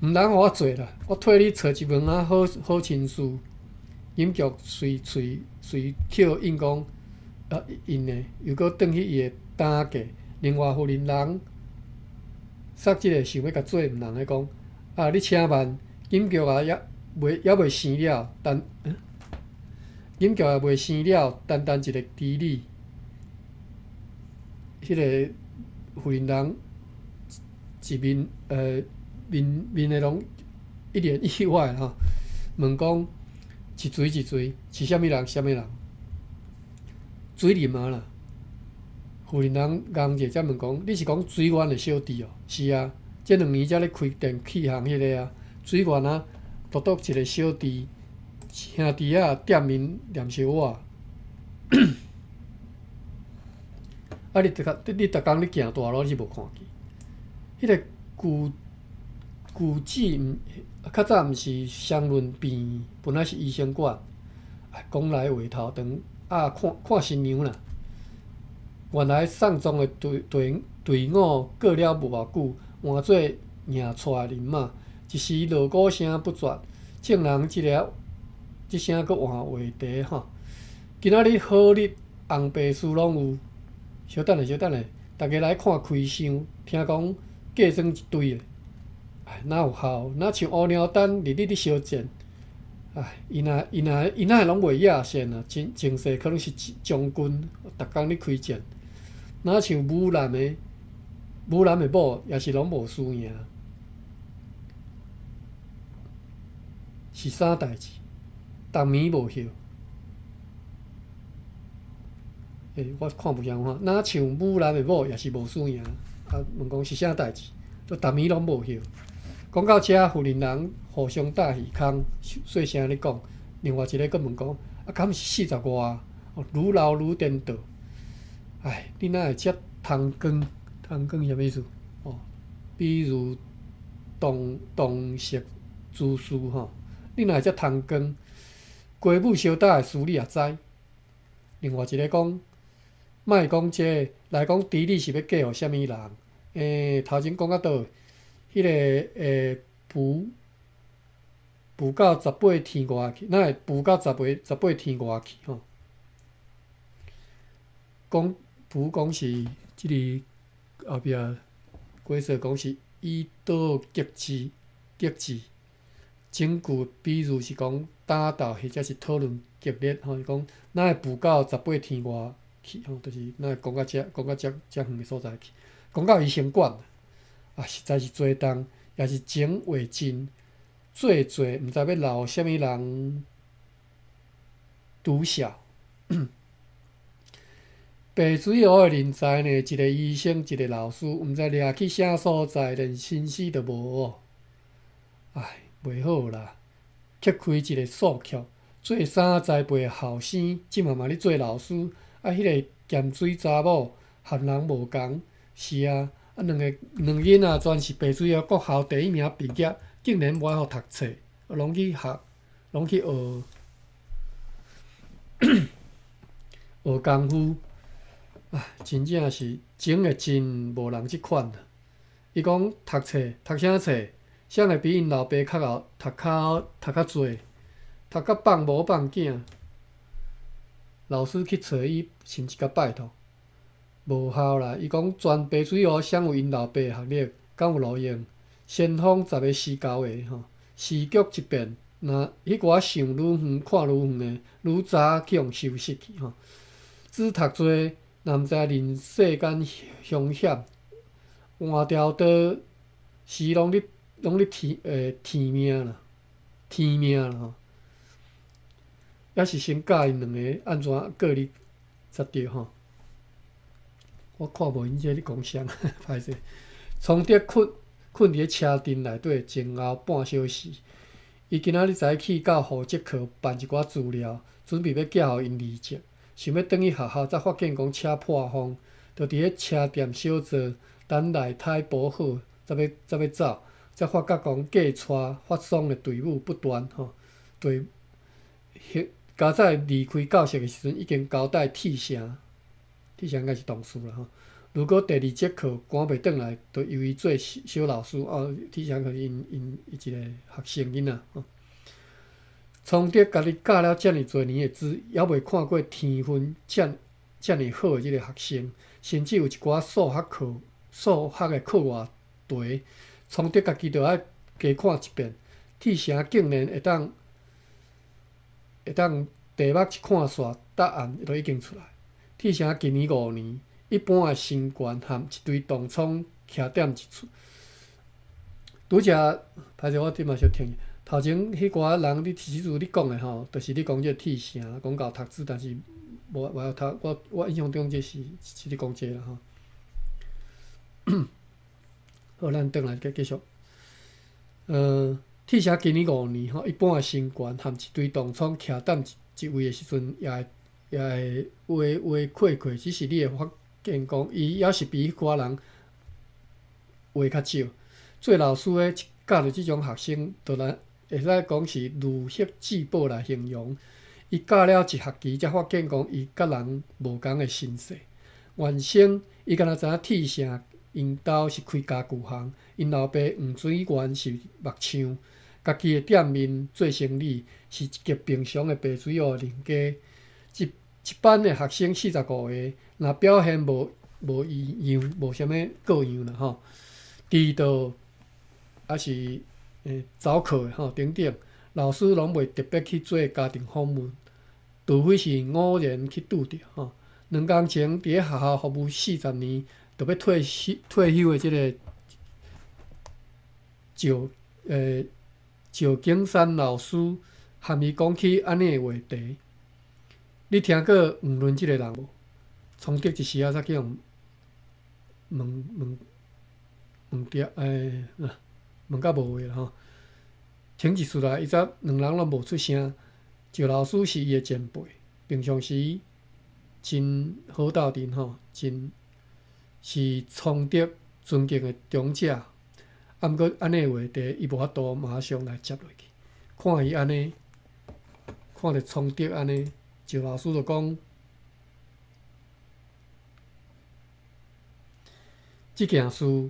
毋通予我做啦，我替你揣一門仔好好親事。金菊隨喙隨口應講，啊應的，又閣轉去伊的擔架。另外婦人人煞這个想欲共做毋人的講，啊你請慢，金菊啊猶未猶未生了，等金菊也未生了，單單一个豬女，彼个婦人人一面面面的攏一臉意外吼，問講是誰是誰，是啥物人是啥物人？水林啊啦，婦人人愣者才問講，你是講水源的小弟哦？是啊，這兩年才咧開電氣行彼个啊，水源啊，獨獨一个小弟兄弟仔店面念燒我。啊！你逐工你逐工咧行大路，你是無看見？彼个舊舊址毋較早毋是雙輪病，本來是醫生館。講來話頭長，啊看看新娘啦。原來送葬的隊隊隊伍過了無偌久，換做迎娶的人馬，一時鑼鼓聲不絕，眾人這个這聲閣換話題吼。今仔日好日，紅白事攏有。小等下，小等下，逐家來看開箱，聽講嫁妝一堆的，唉，哪有效？若像烏貓丹日日咧相戰，唉，伊若伊若伊若會攏袂野線啊？前前世可能是將軍，逐工咧開戰。若像武男的，武男的某也是攏無輸贏。是啥代誌？逐暝無歇。欸，我看無像看，若像武男的某也是無輸贏。啊，問講是啥代誌？都逐暝攏無歇。講到遮，婦人人互相搭耳空，細聲咧講。另外一个閣問講：啊，敢是四十外？哦，愈老愈顛倒。唉，你哪會遮貪光？貪光啥物意思？哦，比如動動色姿事吼，你哪會遮貪光？雞母相打的事你也知。另外一个講，莫講這個，來講豬你是欲嫁予啥物人？欸，頭前講到佗？彼個會浮浮到十八天外去，哪會浮到十八十八天外去吼？講浮講是這个後壁解說講是以道極致極致，整句比如是講打鬥或者是討論激烈吼，伊講哪會浮到十八天外去吼，就是哪會講到遮講到遮遮遠的所在去，講到醫生館。啊，實在是濟重，也是情未盡，做做毋知欲留啥物人拄笑。白水湖的人才呢，一个醫生，一个老師，毋知掠去啥所在，連身死都無哦。唉，袂好啦，揭開一个數曲，做啥栽培的後生，這馬嘛咧做老師，啊，彼个鹹水查某和人無仝，是啊。啊，兩个兩囡仔全是白水湖國校第一名畢業，竟然無愛予讀冊，攏去學，攏去學學功夫，啊，真正是情會真無人這款啊！伊講讀冊讀啥冊？啥會比𪜶老爸較𠢕讀較讀較濟，讀甲放某放囝。老師去揣伊，甚至共拜託。無效啦！伊講全白水湖誰有𪜶老爸的學歷，敢有路用？先鋒十个死九个吼，時局一變，若彼寡想愈遠看愈遠的，愈早去予收拾去吼。只讀濟，若毋知人世間兇險，換條刀時攏咧攏咧天天命啦，天命啦吼。猶是先教𪜶兩个按怎過日才對吼。我看無𪜶這咧講啥，歹勢。聰德睏睏佇咧車陣內底前後半小時，伊今仔日早起到戶籍科辦一寡資料，準備欲寄予𪜶離職，想欲轉去學校，才發現講車破風，就佇咧車店小坐，等內胎補好，才欲才欲走，才發覺講過帶發喪的隊伍不斷吼，隊佳哉離開教室的時陣，已經交代鐵城。鐵城應該是同事啦吼。如果第二節課趕袂轉來，就由伊做小老師哦。鐵城可是𪜶𪜶一個學生囡仔吼。聰德家己教了遮爾濟年的書，猶未看過天分遮遮爾好的這个學生，甚至有一寡數學課數學的課外題，聰德家己著愛加看一遍。鐵城竟然會當會當題目一看煞，答案就已經出來。鐵城今年五年，一般的身懸和一堆凍瘡徛踮一處。拄才歹勢，我這嘛小停。頭前彼寡人，你時陣你講的吼，就是你講這個鐵城，講𠢕讀書，但是無無曉讀。我我印象中這是是咧講這個啦吼。好，咱轉來繼繼續。鐵城今年五年吼，一般的身懸和一堆凍瘡徛踮一一位的時陣，也會也會畫畫塊塊，只是你會發現講，伊猶是比彼寡人畫較少。做老師的教著這種學生，就來會使講是如獲至寶來形容。伊教了一學期，才發現講伊佮人無仝的身世。原先伊敢若知影鐵城𪜶兜是開家具行，𪜶老爸黃水源是木匠，家己的店面做生理，是一極平常的白水湖人家。一一班的學生45个，若表現無無異樣，無啥物個樣啦吼，遲到抑是早課的吼等等，老師攏袂特別去做家庭訪問，除非是偶然去拄著吼。兩工前佇咧學校服務40年，就欲退休退休的這个趙趙景山老師含伊講起按呢的話題，你聽過黃倫這个人無？聰德一時仔才去予問問問著，欸，問甲無話啦吼。停一出來，伊才兩人攏無出聲。趙老師是伊的前輩，平常時真好鬥陣吼，真是聰德尊敬的長者。啊，毋過按呢話題，伊無法度馬上來接落去。看伊按呢，看著聰德按呢，趙老師就講：這件事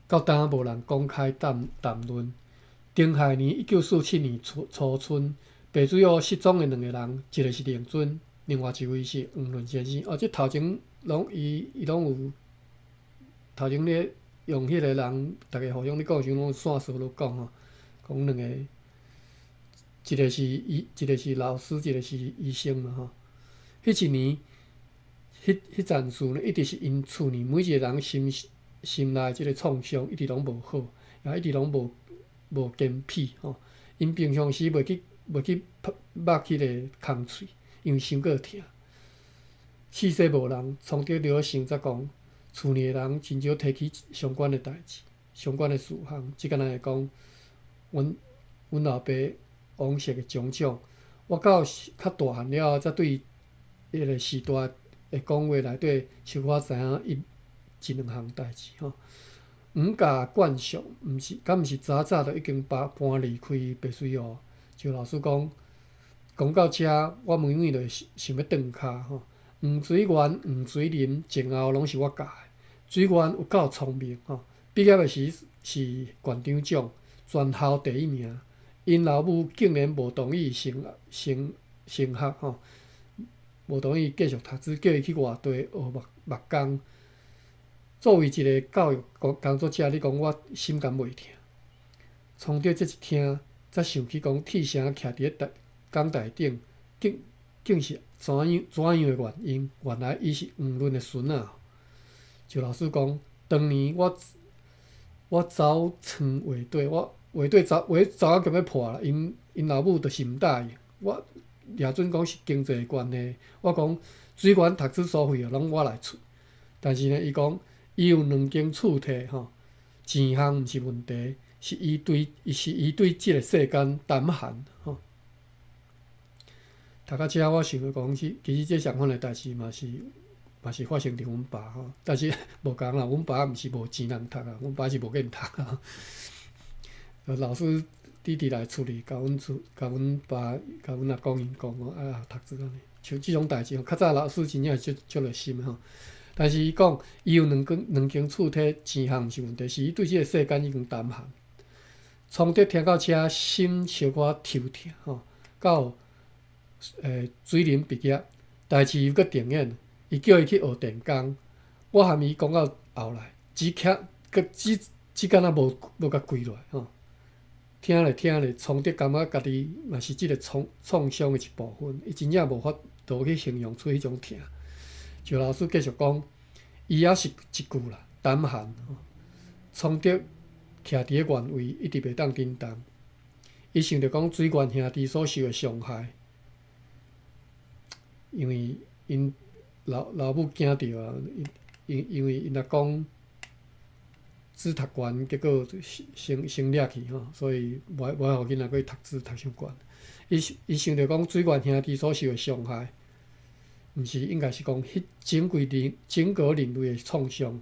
到今無人公開談談論。丁亥年1947年初初春，白水湖失蹤的兩個人，一個是令尊，另外一位是黃倫先生。哦，這頭前攏伊伊攏有頭前咧用彼個人，逐家互相咧講時，攏線索咧講吼，講兩個，一個是醫，一個是老師，一個是醫生嘛吼。彼一年，彼彼陣事呢，一直是𪜶厝裡每一個人心心內這個創傷，一直攏無好，也一直攏無。無堅皮吼，𪜶平常時袂去袂去擘彼个空喙，因為傷過疼。四世無人，聰德著想才講，厝裡的人真少提起相關的代誌、相關的事項，只敢若會講，阮阮老爸往昔的種種。我到較大漢了後，才對彼个時代的講話內底，小可知影一一兩項代誌吼。黃家冠雄，毋是，敢毋是早早就已經搬搬離開白水湖？趙老師講，講到遮，我每每就會想欲轉跤吼。黃水源、黃水林前後攏是我教的。水源有夠聰明吼，畢業的時是縣長獎，全校第一名。𪜶老母竟然無同意升升升學吼，無同意繼續讀書，叫伊去外地學木木工。作為一个教育工工作者，你講我心敢袂疼？聰德這一聽，才想起講鐵城徛佇咧台講台頂，竟竟是怎樣怎樣的原因？原來伊是黃倫的孫仔。趙老師講，當年我我走倉畫底，我畫底走畫走到欲破啦，𪜶𪜶老母就是毋答應。我掠準講是經濟的關係，我講水源讀書所費攏我來出，但是呢，伊講。伊有兩間厝體吼，錢項毋是問題，是伊對伊是伊對這个世間膽寒吼。讀到遮，我想欲講是，其實這相款的代誌嘛是嘛是發生佇阮爸吼，但是無仝啦，阮爸毋是無錢通讀啊，阮爸是無願讀啊。老師弟弟來厝裡，共阮厝，共阮爸，共阮阿公𪜶講講啊，讀書按呢，像這種代誌吼，較早老師真正是足足熱心的吼。但是伊講，伊有兩間兩間厝體，錢項毋是問題，是伊對這个世間已經膽寒。聰德聽到遮，心小可抽痛吼，到欸水林畢業，代誌又閣重演，伊叫伊去學電工。我含伊講到後來，只徛閣只只敢若無無共跪落來吼。聽咧聽咧，聰德感覺家己嘛是這个創創傷的一部分，伊真正無法度去形容出彼種疼。趙老師繼續講，伊猶是一句啦，膽寒。聰德徛佇咧原位，一直袂當振動。伊想著講水源兄弟所受的傷害，因為𪜶老老母驚著啊，因因為𪜶阿公只讀懸，結果先先掠去吼，所以無無愛予囡仔閣去讀書讀傷懸。伊伊想著講水源兄弟所受的傷害。毋是，應該是講，彼整規人整個人類的創傷。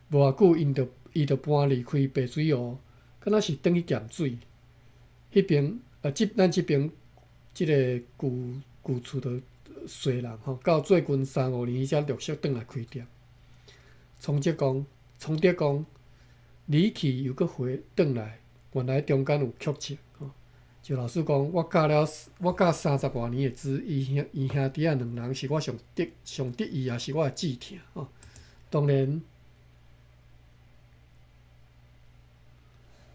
無偌久，𪜶就伊就搬離開白水湖，敢若是轉去鹹水。彼邊啊，這咱這邊這个舊舊厝就細人吼，到最近三五年才陸續轉來開店。聰德講，聰德講，離去又閣回轉來，原來中間有曲折。趙老師講，我教了我教三十外年的書，伊兄伊兄弟仔兩人是我上得上得意，也是我的至疼吼。當然，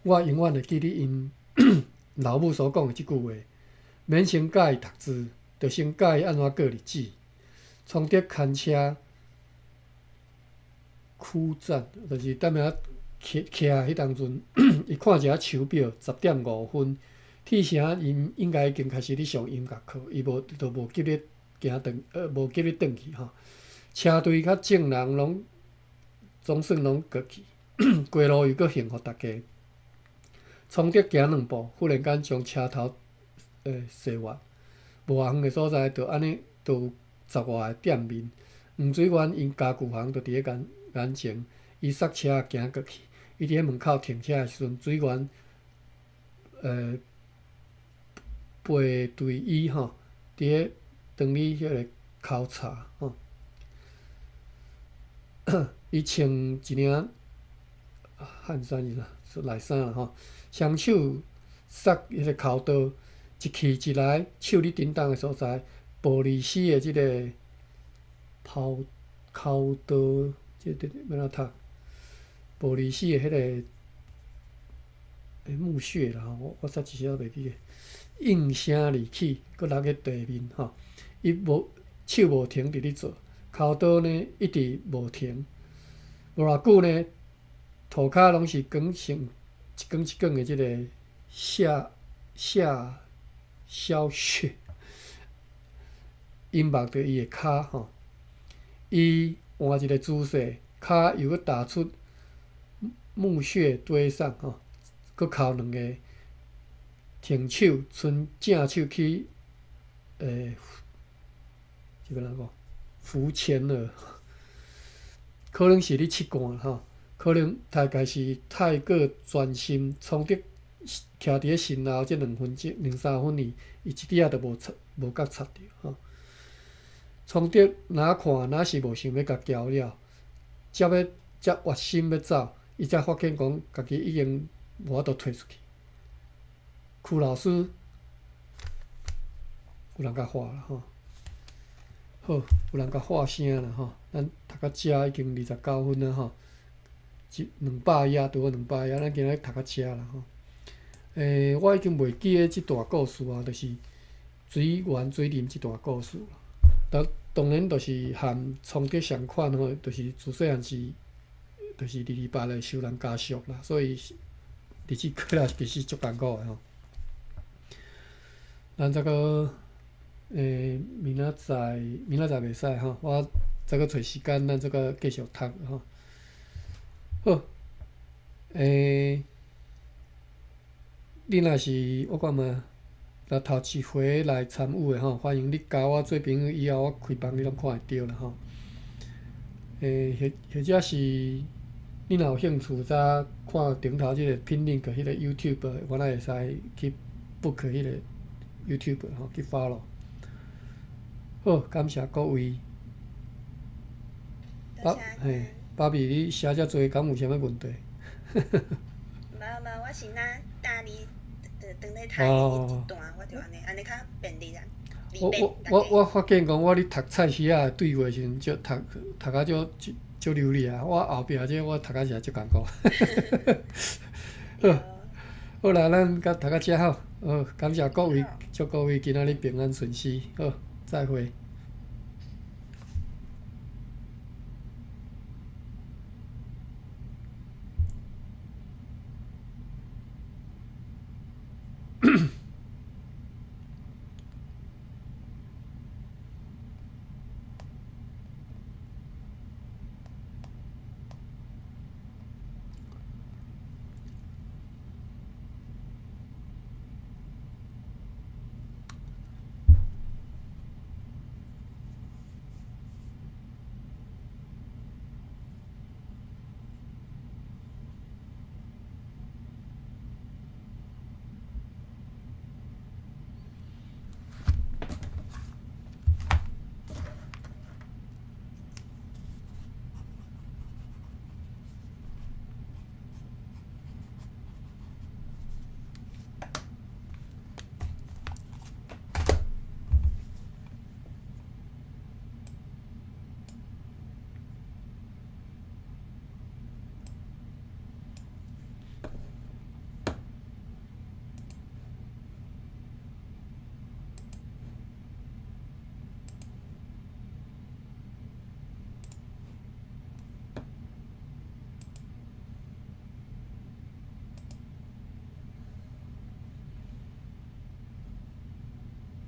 我永遠會記得𪜶老母所講的這句話：免先教伊讀書，就先教伊按怎過日子。聰德牽車苦戰，就是踮遐徛徛彼當陣，伊看一下手錶，10點5分，鐵城𪜶應該已經開始咧上音樂課，伊無就無急咧行轉，無急咧轉去吼。車隊佮眾人攏總算攏過去，街路又閣幸予逐家。倉德行兩步，忽然間將車頭踅完，無偌遠的所在，就按呢，就有十外个店面。黃水源𪜶家具行就佇咧眼眼前，伊剎車行過去，伊佇咧門口停車的時陣，水源背對伊吼，佇咧當咧彼个口茶吼。伊穿一領汗衫是啥？是內衫啦吼，雙手捒彼个剾刀，一去一來，手咧振動的所在，玻璃絲的這个拋剾刀，這個欲按怎讀？玻璃絲的彼个木屑啦吼，我煞一時仔袂記得。應聲而起，閣落去地面吼。伊無手無停佇咧做，剾刀呢一直無停。無偌久呢，塗跤攏是捲成一卷一卷的這个下下小雪，淹沒著伊的跤吼。伊換一个姿勢，跤又閣踏出木屑堆上吼，閣剾兩个，停手，伸正手去，這欲按怎講？扶前了，可能是咧試罐吼，可能大概是太過專心，倉德徛佇咧身後這2分鐘、兩三分裡，伊一點仔都無察無覺察著吼。倉德若看，若是無想欲共攪擾，才欲才決心欲走，伊才發現講家己已經無法度退出去。區老師有人共喊啦吼，好，有人共喊聲啦吼。咱讀到遮已經29分啦吼，一兩百頁，拄好兩百頁，咱今仔日讀到遮啦吼。我已經袂記得這段故事啊，就是水源水林這段故事。當當然，就是和倉德相款吼，就是自細漢是，就是二二八來收人家屬啦，所以日子過了其實足艱苦的吼。咱這個明仔載，明仔載袂使吼，我再閣揣時間，咱再閣繼續讀吼。好，你若是我看覓，若頭一回來參與的吼，歡迎你加我做朋友，以後我開房你攏看會著啦吼。或或者是你若有興趣，再看頂頭這個 pin link 彼個 YouTube，我若會使去 book 彼個 YouTube 吼，去 follow。好，感謝各位。多謝。嘿，芭比，你寫遮濟，敢有啥物問題？無無，我是若搭你當咧讀一段，我就按呢，按呢較便利啦。我發現講，我咧讀菜市仔對話時陣，就讀讀甲足足流利啊！我後壁這我讀甲實在足艱苦。好，好啦，咱佮讀到遮吼，好，感謝各位，祝各位今仔日平安順遂，好，再會。